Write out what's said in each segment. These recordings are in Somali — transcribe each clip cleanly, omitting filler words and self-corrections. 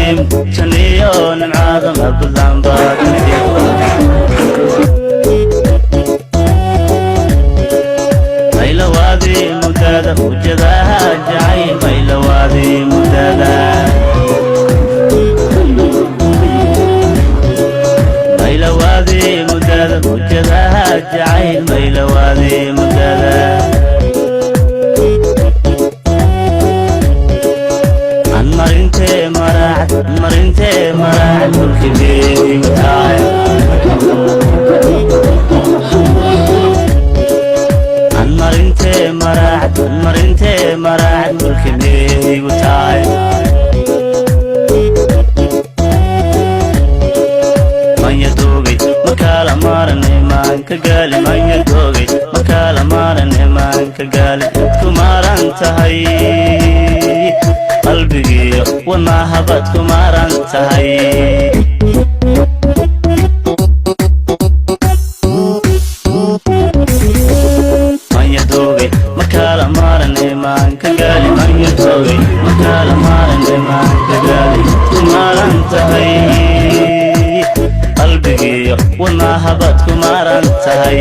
Timi, janiyo nimcaada ma Buntland baa ka timi? Maylawaadi mudada mujadaha jacayl, maylawaadi mudada, maylawaadi mudada mujadaha jacayl, maylawaadi mudada. An marintee maraacad, marintee maraacad, mulkigeedigu tahay. An marintee maraacad, an marintee maraacad, mulkigeedigu tahay. Manya doogay makala maarane maanka gaali, manya doogay makala maarane maanka gaali. Ad ku maaran tahay qalbigiyo wadnahabaad ku maaran tahay. Manya doogay makala maarane maanka gaali, manya doogay makala maarane maanka gaali. Ku maaran tahay qalbigiyo wadnahabaad ku maaran tahay.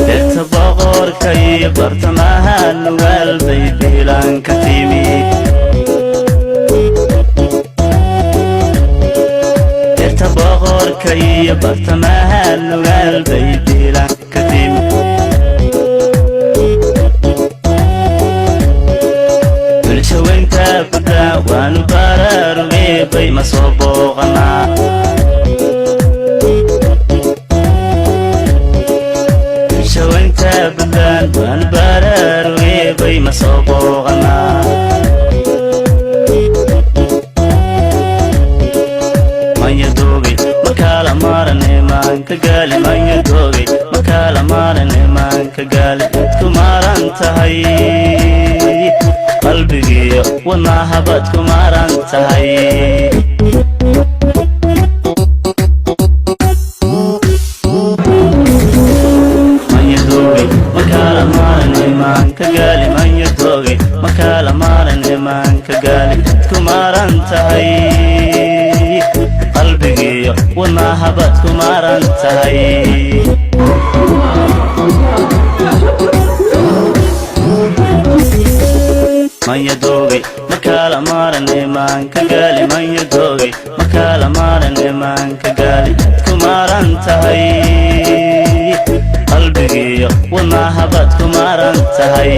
Beerta boqorka iyo bartamaha Nugaal bay biilaan ka timi. Beerta boqorka iyo bartamaha Nugaal bay biilaan ka timi. Bulshaweynta Buntland waanu baraarugee bay ma soo booqanaa. Bulshaweynta Buntland waanu baraarugee bay ma soo booqanaa. Manya doogay makala maarane maanka gaali, manya doogay makala maarane maanka gaali. Ad ku maaran tahay qalbigiyo wadnahabaad ku maaran tahay. Manya doogay makala maarane maanka gaali, manya doogay makala maarane maanka gaali. Ad ku maaran tahay qalbigiyo wadnahabaad ku maaran tahay. Manya doogay makala maarane maanka gaali, manya doogay makala maarane maanka gaali. Ad ku maaran tahay qalbigiyo wadnahabaad ku maaran tahay.